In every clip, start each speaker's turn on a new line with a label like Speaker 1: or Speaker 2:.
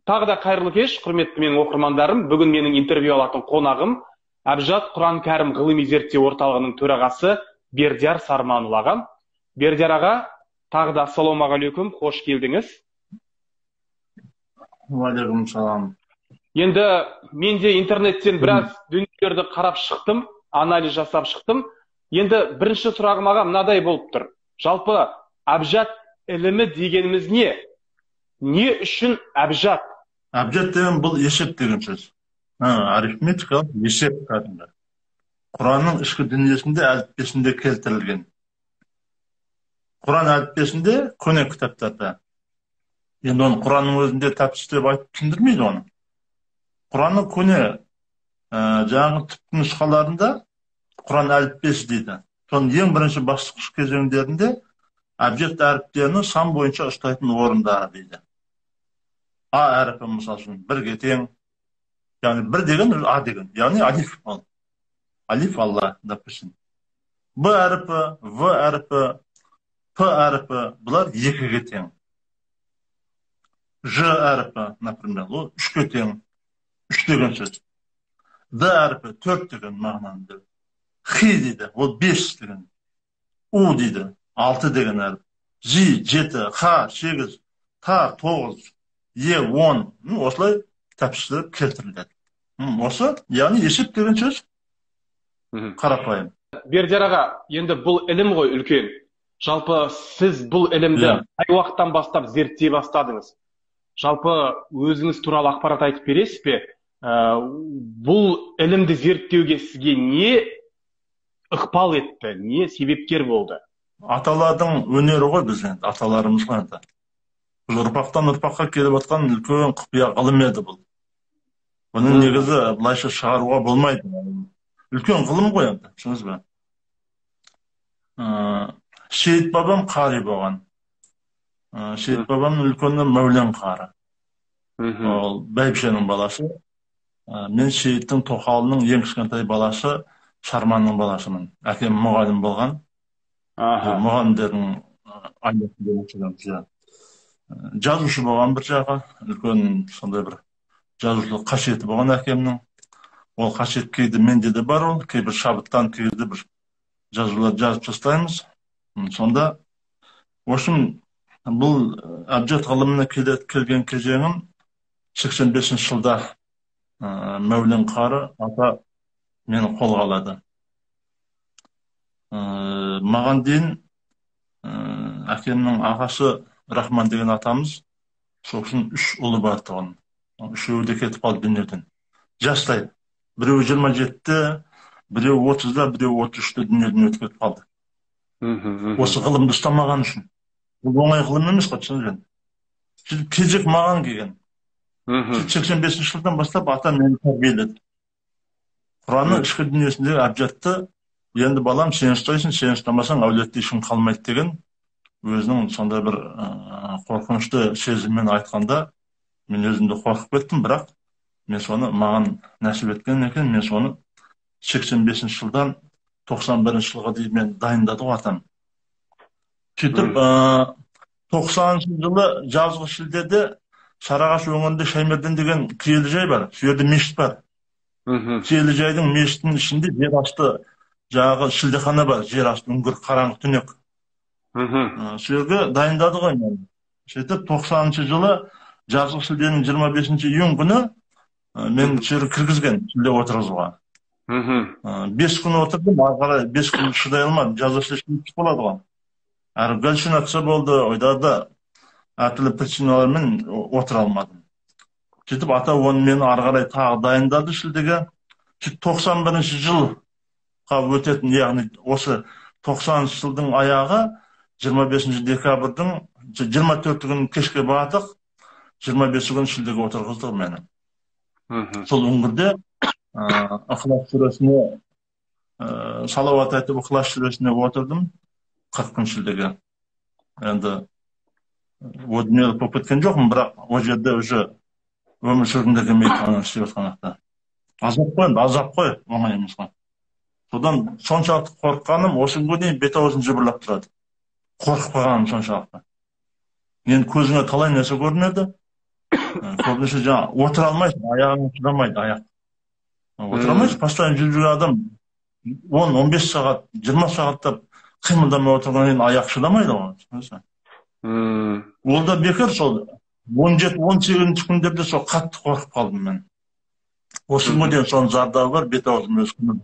Speaker 1: Тағы да қайырлы кеш, құрметті менің оқырмандарым. Бүгін менің интервью алатын қонағым Әбжат Құран Кәрім ғылыми зерттеу орталығының төрағасы Бердияр Сарманұлы ағам. Бердияр аға, тағы да ассалаумағалейкум, қош келдіңіз.
Speaker 2: Уағалейкум салам.
Speaker 1: Енді мен де интернеттен біраз дүниелерді қарап шықтым, анализ жасап шықтым. Енді бірінші сұрағым аға мынадай болып тұр. Жалпы әбжат ілімі дегеніміз не? Не үшін әбжат?
Speaker 2: Әбжат деген бұл есеп деген сөз. Арифметикалық есеп кәдімгі. Құранның ішкі дүниесінде әліппесінде келтірілген. Құран әліппесінде көне кітаптарда. Енді оны Құранның өзінде тәпсірлеп айтып түсіндірмейді оны. Құранның көне жаңағы түпкі нұсқаларында Құран әліппесі дейді. Соның ең бірінші бастауыш кезеңдерінде әбжат әріптерінің сан бойынша ұстайтын орындары дейді. А әріпі мысал үшін бірге тең, яғни бір деген А деген, яғни алиф ол. Алиф Алла, допустим. Б әріпі, В әріпі, П әріпі, бұлар екіге тең. Ж әріпі, например, ол үшке тең, үш деген сөз. Д әріпі төрт деген мағынаны береді. Х дейді, ол бес деген. У дейді, алты деген әріп. Ж жеті, Х сегіз, Т тоғыз, Е 10. Осылай тәпсірлеп келтіріледі. Осы, яғни есеп деген сөз қарапайым.
Speaker 1: Бердияр аға, енді бұл ілім ғой үлкен. Жалпы сіз бұл ілімді қай уақыттан бастап зерттей бастадыңыз? Жалпы өзіңіз туралы ақпарат айтып бересіз бе? Бұл ілімді зерттеуге сізге не ықпал етті, не себепкер болды?
Speaker 2: Аталардың өнері ғой біз енді, аталарымыз ғой енді. Бұл ұрпақтан ұрпаққа келіп жатқан үлкен құпия ғылым еді бұл. Бұның негізі былайша шығаруға болмайды. Үлкен ғылым ғой енді, түсіндіңіз бе? Шейіт бабам қари болған. Шейіт бабамның үлкені Мәулен қары. Ол бәйбішенің баласы. Мен Шейіттің тоқалының ең кішкентай баласы, Шарманның баласымын. Әкем мұғалім болған. Мұғалімдердің айласында өскен. Жазушы болған бір жағы, үлкен сондай бір жазушылық қасиеті болған әкемнің. Ол қасиет кейде менде де бар ол, кейбір шабыттан кейде бір жазулар жазып тастаймыз. Сонда, в общем, бұл әбжат ғылымына келген кезеңім 85 жылда Мәулен қары ата мені қолға алады. Маған дейін әкемнің ағасы Рахман деген атамыз, сол кісінің үш ұлы бар тұғын. Үшеуі де кетіп қалды дүниеден. Жастай. Біреуі 27-те, біреуі 30-да, біреуі 33-те дүниеден өтіп кетіп қалды. Осы ғылымды ұстамаған үшін. Бұл оңай ғылым емес қой, түсіндіңіз бе? Сөйтіп кезек маған келген. 85 жылдан бастап атам мені тәрбиеледі. Құранның ішкі дүниесіндегі әбжатты енді балам сен ұстайсың, сен ұстамасаң әулетте ешкім қалмайды деген өзінің сондай бір қорқынышты сезіммен айтқанда мен өзімді қорқып кеттім, бірақ мен соны маған нәсіп еткен екен, мен соны 85 жылдан 91 жылға дейін мен дайындады ғой атам. Сөйтіп 90 жылы жазғы шілдеде Сарыағаш өңірінде Шаймерден деген киелі жай бар, сол жерде мешіт бар. Киелі жайдың мешіттің ішінде жер асты жаңағы шілдехана бар, жер асты үңгір қараңғы түнек. Сол жерге дайындады ғой мені. Сөйтіп 90 жылы жазғы шілденің 25 июнь күні мен сол жерге кіргізген, шілде отырғызуға. 5 күн отырдым, ары қарай 5 күн шыдай алмадым. Жазғы шілде түсіп болады ғой. Әрі галлюцинация болды, ойда да әртүрлі причиналармен отыра алмадым. Сөйтіп ата оны мені ары қарай тағы дайындады шілдеге. Сөйтіп 91 жылға өтетін, яғни осы 90 жылдың аяғы 25 декабрьдің 24 күні кешке бардық, 25 күні шілдеге отырғыздық мені. Сол үңгірде Ықылас сүресіне салауат айтып Ықылас сүресіне отырдым 40 күн шілдеге. Енді о дүниелік болып кеткен жоқпын, бірақ ол жерде уже өмір сүргім де келмейді, ана істеп жатқан уақытта. Азап қой енді, азап қой, оңай емес қой. Содан соншалықты қорыққаным осы күнге дейін бет аузым жыбырлап тұрады. Қорқып қалғаным соншалықты. Енді көзіңе талай нәрсе көрінеді. Көбінесе жаңа отыра алмайсың, аяғың шыдамайды, аяқ. Отыра алмайсың, постоянно жүріп жүрген адам 10-15 сағат, 20 сағаттап қимылдамай отырғаннан кейін аяқ шыдамайды ғой. Ол да бекер сол 17-18 күндерде сол қатты қорқып қалдым мен. Осы күнге дейін соның зардабы бар, бет аузым өз күнім.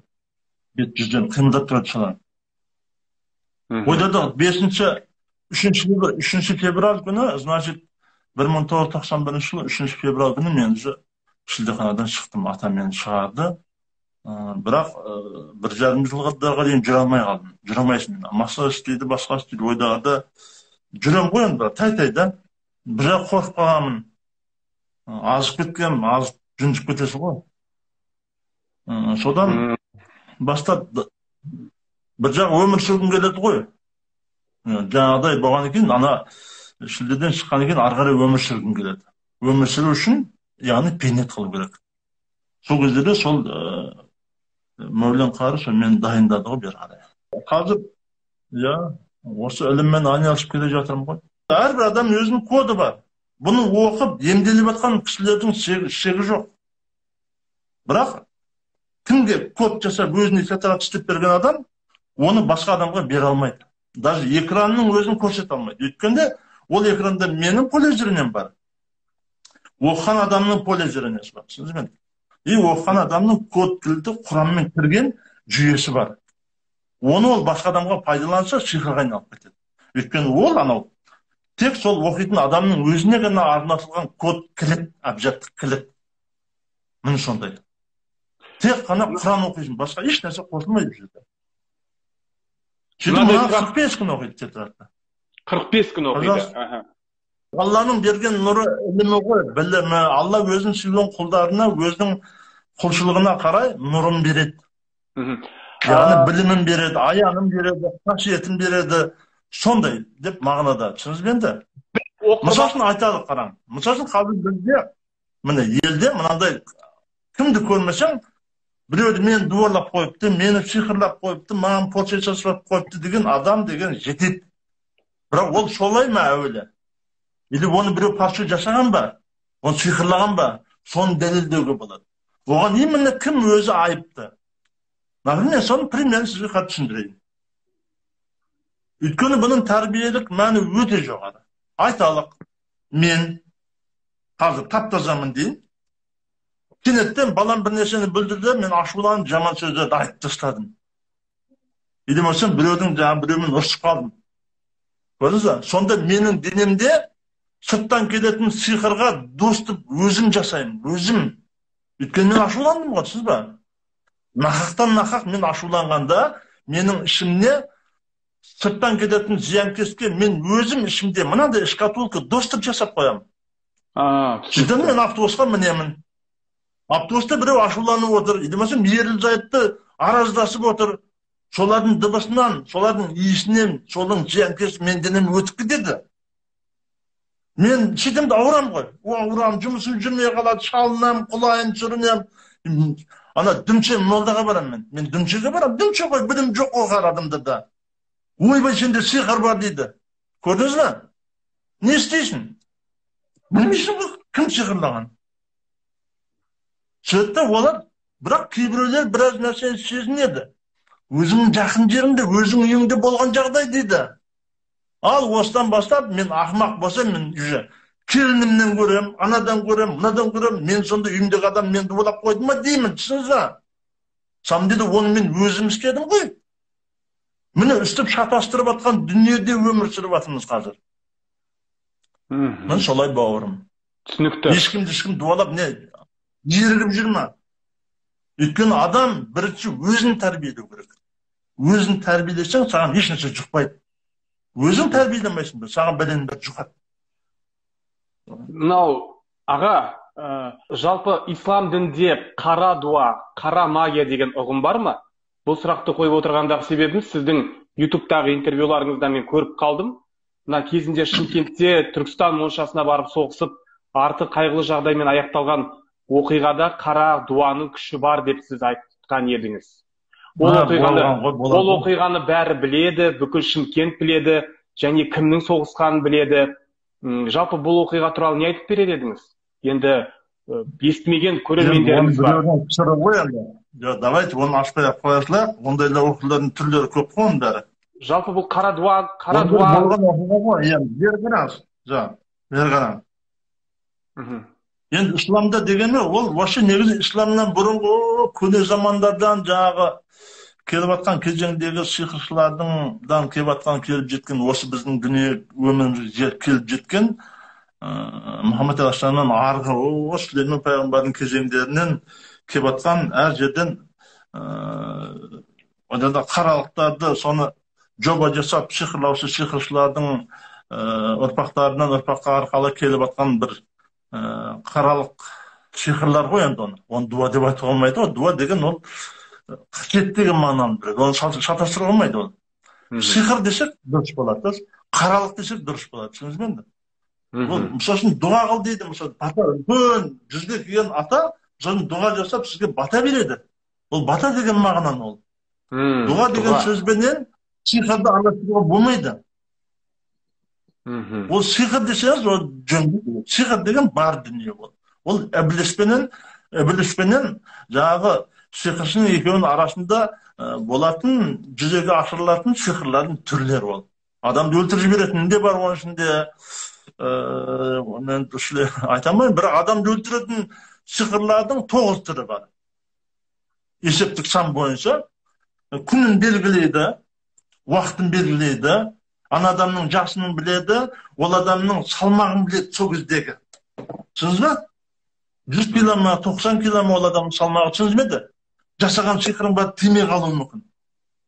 Speaker 2: Бет жүзден қимылдап тұрады солар. Ойладық, 3 февраль күні, значит, 1991 жылы 3 февраль күні мен уже шілдеханадан шықтым, атам мені шығарды. Бірақ 1,5 жылға дейін жүре алмай қалдым. Жүре алмайсың. Массаж істейді, басқа істейді, ойдағыда жүрем ғой енді, тай-тай да. Бір жақ қорқып қалғанмын. Азып кеткенмін, азып жүнжіп кетесің ғой. Содан бастап бір жақ өмір сүргім келеді ғой. Жаңағыдай болғаннан кейін, ана шілдеден шыққаннан кейін ары қарай өмір сүргім келеді. Өмір сүру үшін, яғни бейнет қылу керек. Сол кездерде сол Мәулен қары сол мені дайындады ғой бері қарай. Қазір, иә, осы іліммен айналысып келе жатырмын ғой. Әрбір адам өзінің коды бар. Бұны оқып, емделіп жатқан кісілердің шегі жоқ. Бірақ кімге код жасап өзіне тетрадь істеп берген адам, оны басқа адамға бере алмайды. Даже экранның өзін көрсете алмайды. Өйткені ол экранда менің поле зрением бар. Оқыған адамның поле зрениесі бар. Түсіндіңіз бе? И оқыған адамның код тілді құраммен кірген жүйесі бар. Оны ол басқа адамға пайдаланса, сиқырға айналып кетеді. Өйткені ол анау тек сол оқитын адамның өзіне ғана арнатылған код кілт, абжаттық кілт. Міне сондай. Тек қана Құран оқисың, басқа еш нәрсе қосылмайды бұл жерде. Сөйтіп мына 45 күн оқиды тетрадьта.
Speaker 1: 45 күн оқиды.
Speaker 2: Алланың берген нұры ілімі ғой, білімі. Алла өзінің сүйген құлдарына, өзінің құлшылығына қарай нұрын береді. Яғни білімін береді, аянын береді, қасиетін береді. Сондай деп мағынада. Түсіндіңіз бе енді? Мысал үшін айталық, қараң. Мысал үшін қазір бізде, міне елде мынандай кімді көрмесең, біреуді мені дуарлап қойыпты, мені сиқырлап қойыпты, маған портрет жасап қойыпты деген адам деген жетеді. Бірақ ол солай ма әуелі? Или оны біреу парша жасаған ба? Оны сиқырлаған ба? Соны дәлелдеуге болады. Оған именно кім өзі айыпты? Например, соны примерно сізге қатты түсіндірейін. Өйткені бұның тәрбиелік мәні өте жоғары. Айталық, мен қазір тап-тазамын дейін. Кенеттен балам бір нәрсені бүлдірді, мен ашуланып жаман сөздерді айтып тастадым. Или болмаса біреудің жаңағы біреумен ұрысып қалдым. Көрдіңіз бе? Сонда менің денемде сырттан келетін сиқырға достып өзім жасаймын, өзім. Өйткені мен ашуландым ғой, түсіндіңіз бе? Нақақтан нақақ мен ашуланғанда менің ішімне сырттан келетін зиянкеске мен өзім ішімде мынандай шкатулка достып жасап қоямын. Сөйтіп мен автобусқа мінемін. Автобуста біреу ашуланып отыр, или болмаса ерлі зайыпты араздасып отыр. Солардың дыбысынан, солардың иісінен, солардың зиянкесі менің денеме өтіп кетеді. Мен сөйтемін де ауырам ғой. Ауырам, жұмысым жүрмей қалады, шалынам, құлайым, сүрінем. Ана дүмше молдаға барам мен. Мен дүмшеге барам, дүмше ғой, білім жоқ қой қар адамдарда. Ойбай, сенде сиқыр бар дейді. Көрдіңіз бе? Не істейсің? Білмейсің ғой, кім сиқырлаған? Сөйтті олар, бірақ кейбіреулер біраз нәрсені сезінеді. Өзіңнің жақын жеріңде, өзіңнің үйіңде болған жағдай дейді. Ал осыдан бастап мен ақымақ болсам, мен уже келінімнен көрем, анадан көрем, мынадан көрем, мен сонда үйімдегі адам мені дуалап қойды ма деймін, түсіндіңіз ба? Самом деле оны мен өзім істедім ғой. Міне үстіп шатастырып атқан дүниеде өмір сүріп жатырмыз қазір. Міне солай бауырым.
Speaker 1: Түсінікті.
Speaker 2: Ешкімді ешкім дуалап не ерігіп жүрме. Өйткені адам бірінші өзін тәрбиелеу керек. Өзін тәрбиелесең, саған ешнәрсе жұқпайды. Өзің тәрбиелемейсің бе, саған бәленің бәрі жұқады.
Speaker 1: Мынау, аға, жалпы ислам дінінде қара дуа, қара магия деген ұғым бар ма? Бұл сұрақты қойып отырғандағы себебім сіздің ютубтағы интервьюларыңызда мен көріп қалдым. Мына кезінде Шымкентте Түркістан моншасына барып соғысып, арты қайғылы жағдаймен аяқталған оқиғада қара дуаның күші бар деп сіз айтқан едіңіз. Ол оқиғаны бәрі біледі, бүкіл Шымкент біледі, және кімнің соғысқанын біледі. Жалпы бұл оқиға туралы не айтып берер едіңіз? Енді естімеген көрермендеріміз бар.
Speaker 2: Сыры ғой енді. Жоқ, давайте оны ашпай ақ қоя салайық. Ондайлар оқулардың түрлері көп қой оның бәрі.
Speaker 1: Жалпы бұл қара дуа, қара дуа
Speaker 2: болған оқиға ғой. Енді бері қараңыз. Жоқ, бері қараңыз. Енді исламда дегені ол вообще негізі исламнан бұрынғы көне замандардан жаңағы келіп жатқан кезеңдегі сиқыршылардан келіп жатқан, келіп жеткен осы біздің дүние өмірімізге келіп жеткен Мұхаммед алейхиссаламнан арғы Сүлеймен пайғамбардың кезеңдерінен келіп жатқан әр жерден одан да қаралықтарды соны жоба жасап сиқырлаушы сиқыршылардың ұрпақтарынан ұрпаққа арқылы келіп жатқан бір қаралық сиқырлар ғой енді оны. Оны дуа деп айтуға болмайды ғой. Дуа деген ол қасиет деген мағынаны береді. Оны шатастыруға болмайды ол. Сиқыр десек дұрыс болады, қаралық десек дұрыс болады. Түсіндіңіз бе енді? Ол мысалы үшін дұға қыл дейді, мысалы бата үлкен жүзге келген ата мысалы үшін дұға жасап сізге бата береді. Ол бата деген мағынаны ол. Дұға деген сөзбенен сиқырды араластыруға болмайды. Ол сиқыр десеңіз, ол жөн. Сиқыр деген бар дүние ол. Ол ібліспенен жаңағы сиқыршының екеуінің арасында болатын, жүзеге асырылатын сиқырлардың түрлері ол. Адамды өлтіріп жіберетін де бар оның ішінде. Мен айта алмаймын, бірақ адамды өлтіретін сиқырлардың 9 түрі бар. Есептік сан бойынша күнін белгілейді, уақытын белгілейді, ана адамның жасын біледі, ол адамның салмағын біледі сол кездегі. Түсіндіңіз бе? 100 кило ма, 90 кило ма ол адамның салмағы, түсіндіңіз бе? Жасаған сиқырың бар тимей қалуы мүмкін.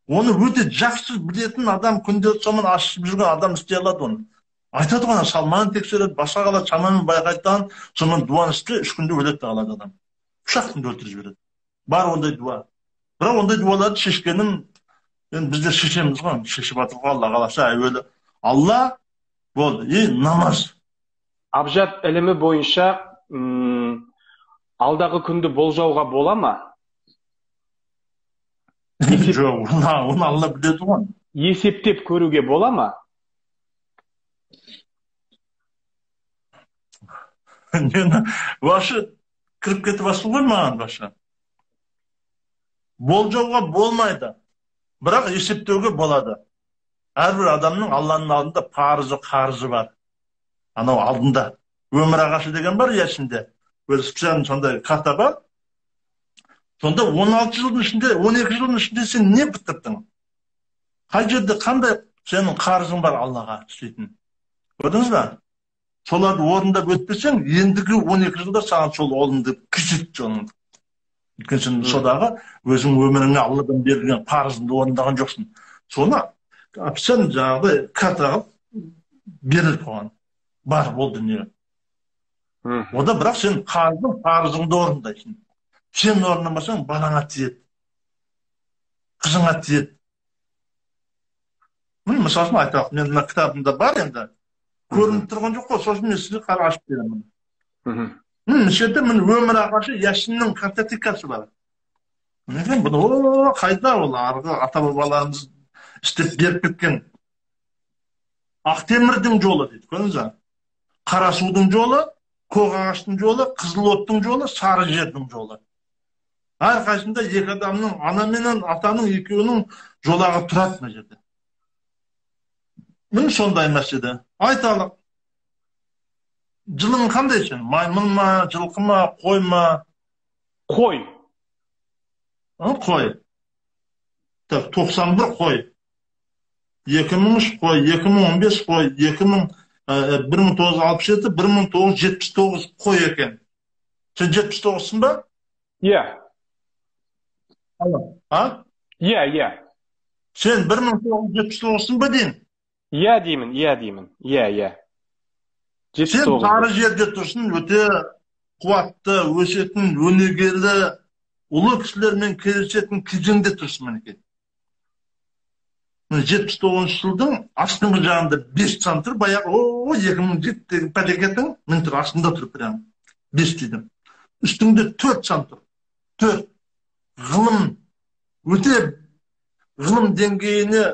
Speaker 2: Оны өте жақсы білетін адам, күнделікті сонымен ашып жүрген адам істей алады оны. Айтады ғой, салмағын тексереді, басқа қалады, шамамен байқайды, сонымен дуаны істе, 3 күнде өледі де қалады адам. 3-ақ күнде өлтіріп жібереді. Бар ондай дуа. Бірақ ондай дуаларды шешкенін енді біздер шешеміз ғой, шешіп жатыр ғой, Алла қаласа әуелі Алла болды, и намаз.
Speaker 1: Абжат ілімі бойынша алдағы күнді болжауға бола ма?
Speaker 2: Жоқ, оны Алла біледі ғой.
Speaker 1: Есептеп көруге бола ма?
Speaker 2: Мен вообще кіріп кетіп асыл ғой маған вообще. Болжауға болмайды. Бірақ есептеуге болады. Әрбір адамның Алланың алдында парызы, қарызы бар. Анау алдында. Өмір ағашы деген бар ішінде. Өзі специально сондай карта бар. Сонда 16 жылдың ішінде, 12 жылдың ішінде сен не бітірдің? Қай жерде қандай сенің қарызың бар Аллаға істейтін? Көрдіңіз бе? Соларды орындап өтпесең, ендігі 12 жылда саған сол орынды кеседі жолыңды. Өйткені сен содағы өзің өміріңе Алладан берілген парызыңды орындаған жоқсың. Соны сен жаңағыдай карта қылып беріліп қойған. Бар ол дүние. Ода бірақ сен парызыңды орындайсың. Сен орындамасаң балаңа тиеді. Қызыңа тиеді. Міне мысал үшін айтайық, мен мына кітабымда бар енді. Көрініп тұрған жоқ қой, сосын мен сізге қара ашып беремін. Міне жерде міне өмір ағашы Ясиннің картотекасы бар. Міне бұны қайда ол арғы ата-бабаларымыз істеп беріп кеткен. Ақтемірдің жолы дейді, көрдіңіз бе? Қара судың жолы, көк ағаштың жолы, қызыл оттың жолы, сары жердің жолы. Әрқайсысында екі адамның, ана менен атаның екеуінің жолағы тұрады мына жерде. Міне сондай мәселе. Айталық, жылың қандай сен? Маймыл ма, жылқы ма, қой ма?
Speaker 1: Қой.
Speaker 2: Қой. Так, 91 қой. 2003 қой, 2015 қой, 1967, 1979 қой екен. Сен 79-сың ба?
Speaker 1: Иә.
Speaker 2: А?
Speaker 1: Иә, иә.
Speaker 2: Сен 1979-сың ба дейін?
Speaker 1: Иә деймін, иә деймін. Иә, иә.
Speaker 2: Сен сары жерде тұрсың, өте қуатты, өсетін, өнегелі, ұлы кісілермен кездесетін кезеңде тұрсың мінекей. 79 жылдың астыңғы жағында 5 сан тұр, баяғы 2007-дегі пәлекеттің міне тұр, астында тұр прям 5 дейді. Үстіңде 4 сан тұр. 4. Ғылым, өте ғылым деңгейіне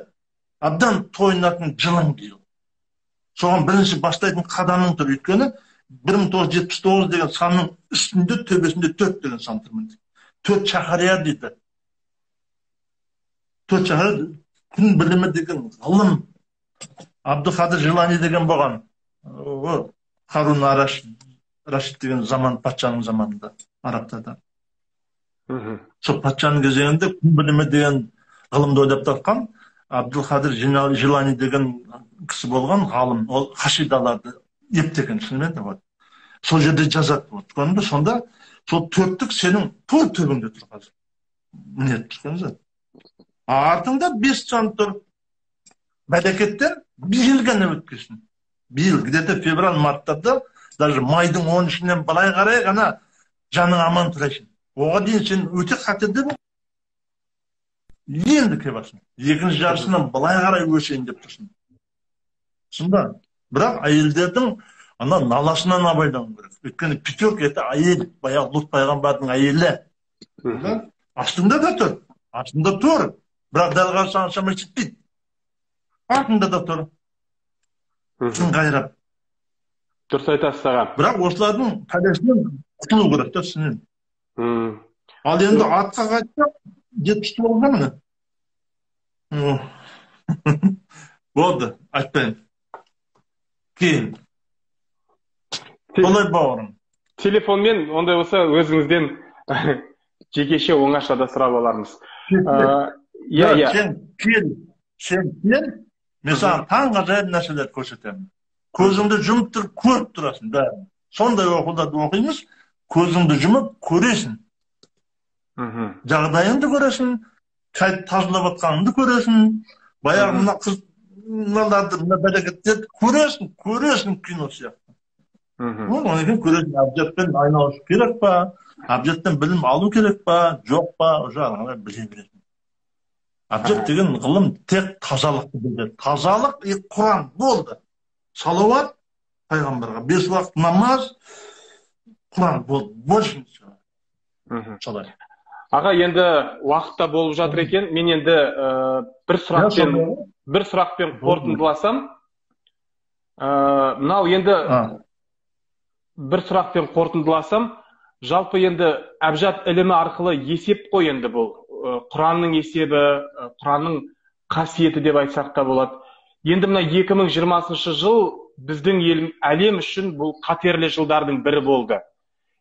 Speaker 2: абдан тойынатын жылың биыл. Соған бірінші бастайтын қадамың тұр, өйткені 1979 деген санның үстінде, төбесінде 4 деген сан тұр. 4 шахария дейді. 4 шахария күн білімі деген ғылым. Абдулқадыр Жилани деген болған. Харун Рашид деген заман, патшаның заманында, арабтарда. Сол патшаның кезеңінде күн білімі деген ғылымды ойлап тапқан Абдулқадыр Жилани деген кісі болған ғалым. Ол хашидаларды ептеген, шынымен де. Сол жерде жазады. Көрдің бе? Сонда сол төрттік сенің тур төбеңде тұр қазір. Міне, түсіндіңіз бе? Артыңда 5 сан тұр. Бәлекеттен биыл ғана өткесін. Биыл, где-то февраль, марттарда, даже майдың 13-інен былай қарай ғана жаның аман тұрайсың. Оған дейін сен өте қатерде бол. Енді келесің. Екінші жартысынан былай қарай өсейін деп тұрсың. Сонда, бірақ әйелдердің ана наласынан абайлану керек. Өйткені пятерка это әйел, баяғы Лұт пайғамбардың әйелі. Астында да тұр, астында тұр, бірақ дәл қазір шама жетпейді. Артында да тұр. Тын қайрап.
Speaker 1: Дұрыс айтасыз аға.
Speaker 2: Бірақ осылардың пәлесінен құтылу керек та, түсінемін. Ал енді атқа қайтсақ, 79-да міне. Болды, айтпаймын. Кейін. Солай, бауырым.
Speaker 1: Телефонмен ондай болса өзіңізден жекеше оңашада сұрап алармыз. Иә, иә.
Speaker 2: Сен кел, сен кел, мен саған таңғажайып нәрселер көрсетемін. Көзіңді жұмып тұрып көріп тұрасың бәрін. Сондай оқуларды оқимыз, көзіңді жұмып көресің. Жағдайыңды көресің, қайтып тазалап жатқаныңды көресің, баяғы мына қыз мыналарды, мына бәлекеттерді көресің, көресің кино сияқты. Одан кейін көресің, әбжатпен айналысу керек па, әбжаттан білім алу керек па, жоқ па, уже ары қарай біле бересің. Әбжат деген ғылым тек тазалықты білдіреді. Тазалық и Құран болды. Салауат пайғамбарға, 5 уақыт намаз, Құран болды. Больше ничего. Солай.
Speaker 1: Аға, енді уақыт та болып жатыр екен. Мен енді бір сұрақпен қорытындыласам, мынау енді бір сұрақпен қорытындыласам, жалпы енді әбжат ілімі арқылы есеп қой енді бұл. Құранның есебі, Құранның қасиеті деп айтсақ та болады. Енді мына 2020 жыл біздің елім, әлем үшін бұл қатерлі жылдардың бірі болды.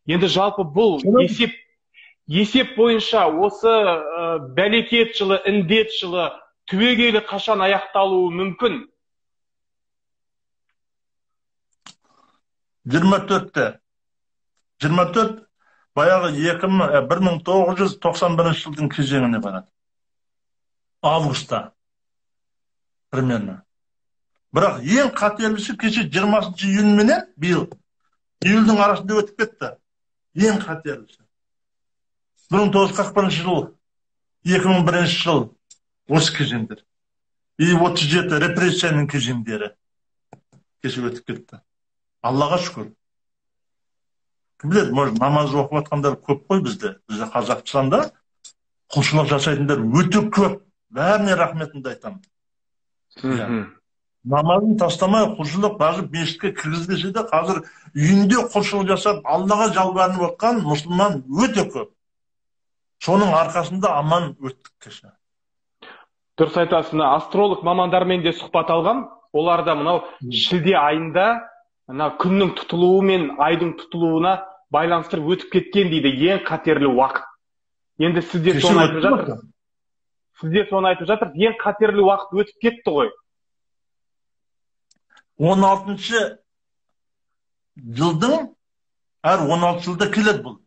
Speaker 1: Енді жалпы бұл есеп бойынша осы бәлекет жылы, індет жылы түбегейлі қашан аяқталуы мүмкін?
Speaker 2: 24-те. 24 баяғы 1991 жылдың кезеңіне барады. Августта примерно. Бірақ ең қатерлісі кеше 20 июнь менен биыл июльдің арасында өтіп кетті. Ең қатерлісі. 1941 жыл, 2001 жыл осы кезеңдер. И 37 репрессияның кезеңдері кеше өтіп кетті. Аллаға шүкір. Кім біледі, может, намаз оқып жатқандар көп қой бізде. Бізде Қазақстанда құлшылық жасайтындар өте көп. Бәріне рахметімді айтамын. Намазын тастамай құлшылық, даже мешітке кіргізбесе де қазір үйінде құлшылық жасап, Аллаға жалбарынып отқан мұсылман өте көп. Соның арқасында аман өттік кеше.
Speaker 1: Дұрыс айтасыз. Мына астролог мамандармен де сұхбат алғам. Олар да мынау шілде айында мына күннің тұтылуы мен айдың тұтылуына байланыстырып өтіп кеткен дейді, ең қатерлі уақыт. Енді сіз де соны айтып жатырсыз. Сіз де соны айтып жатырсыз, ең қатерлі уақыт өтіп кетті ғой.
Speaker 2: 16-шы жылдың әр 16 жылда келеді бұл.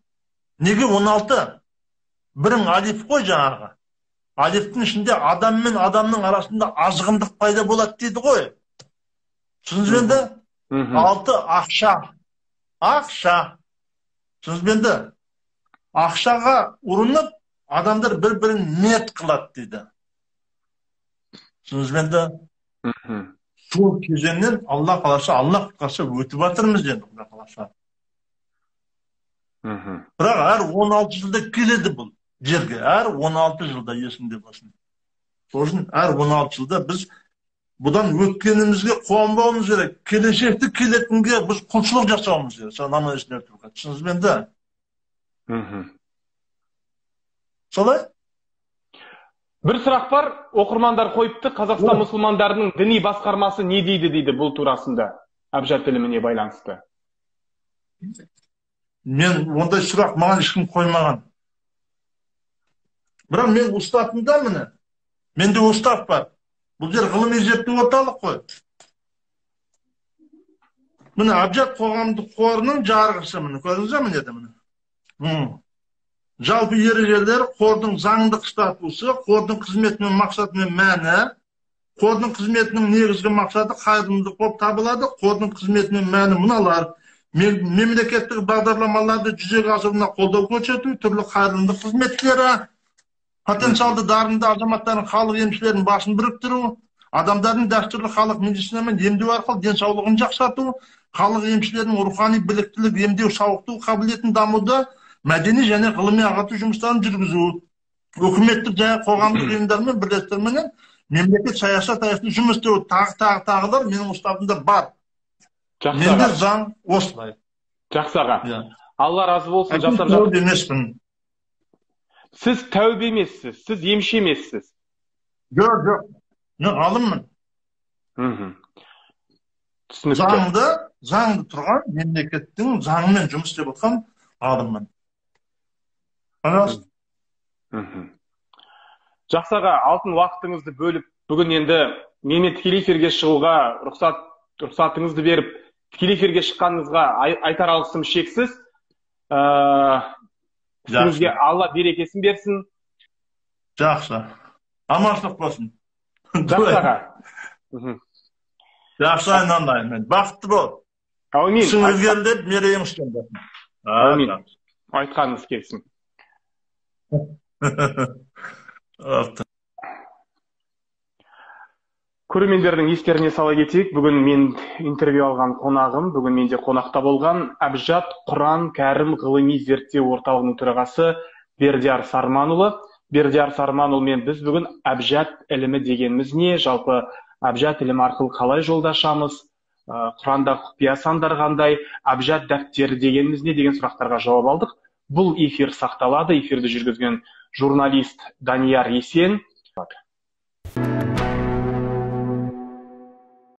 Speaker 2: Неге 16? Бірің алиф қой жаңағы. Алифтің ішінде адам мен адамның арасында азғындық пайда болады дейді ғой. Түсіндіңіз бе енді? 6 ақша. Ақша. Түсіндіңіз бе енді? Ақшаға ұрынып, адамдар бір-бірін мерт қылады дейді. Түсіндіңіз бе енді? Сол кезеңнен Алла қаласа, Алла құтқарса өтіп жатырмыз енді, Құдай қаласа. Бірақ әр 16 жылда келеді бұл жерге. Әр 16 жылда, есіңде болсын. Сол үшін әр 16 жылда біз Бұдан өткенімізге қуанбауымыз керек. Келешекте келетінге біз құлшылық жасауымыз керек. Соны аман есен өтуге. Түсіндіңіз бе енді? Солай?
Speaker 1: Бір сұрақ бар, оқырмандар қойыпты, Қазақстан мұсылмандарының діни басқармасы не дейді дейді бұл турасында, әбжат іліміне байланысты.
Speaker 2: Мен ондай сұрақ маған ешкім қоймаған. Бірақ мен уставымда міне, менде устав бар. Бұл жер ғылыми зерттеу орталық қой. Міне Әбжат қоғамдық қорының жарғысы міне, көрдіңіз бе міне де міне. Жалпы ережелер, қордың заңдық статусы, қордың қызметінің мақсаты мен мәні, қордың қызметінің негізгі мақсаты қайырымдылық болып табылады, қордың қызметінің мәні мыналар: мемлекеттік бағдарламаларды жүзеге асыруына қолдау көрсету, түрлі қайырымдылық қызметтері, потенциалды дарынды азаматтардың халық емшілерінің басын біріктіру, адамдардың дәстүрлі халық медицинамен емдеу арқылы денсаулығын жақсарту, халық емшілерінің рухани біліктілік, емдеу, сауықтыру қабілетін дамуда мәдени және ғылыми ағарту жұмыстарын жүргізу, үкіметтік және қоғамдық ұйымдармен бірлестірменен мемлекет саясат аясында жұмыс істеу, тағы-тағылар менің уставымда бар. Менде заң осылай.
Speaker 1: Жақсы аға. Алла разы болсын, жасап жатыр.
Speaker 2: Емеспін.
Speaker 1: Сіз тәубе емессіз, сіз емші емессіз.
Speaker 2: Жоқ, жоқ. Мен ғалыммын.
Speaker 1: Түсінікті.
Speaker 2: Заңды тұрған мемлекеттің заңымен жұмыс істеп отқан ғалыммын. Пожалуйста.
Speaker 1: Жақсы аға, алтын уақытыңызды бөліп, бүгін енді менімен тікелей эфирге шығуға рұқсатыңызды беріп, тікелей эфирге шыққаныңызға айтар алғысым шексіз. Сізге Алла берекесін берсін.
Speaker 2: Жақсы. Аманшылық болсын.
Speaker 1: Жақсы аға.
Speaker 2: Жақсы, айналайын. Бақытты бол.
Speaker 1: Әумин.
Speaker 2: Ісің ілгерілеп, мерейің үстем болсын.
Speaker 1: Әумин. Айтқаныңыз келсін. Көрермендердің естеріне сала кетейік, бүгін мен интервью алған қонағым, бүгін менде қонақта болған Әбжат Құран Кәрім ғылыми зерттеу орталығының төрағасы Бердияр Сарманұлы. Бердияр Сарманұлымен біз бүгін әбжат ілімі дегеніміз не, жалпы әбжат ілімі арқылы қалай жолдашамыз, Құранда құпия сандар қандай, әбжат дәптері дегеніміз не деген сұрақтарға жауап алдық. Бұл эфир сақталады. Эфирді жүргізген журналист Данияр Есен.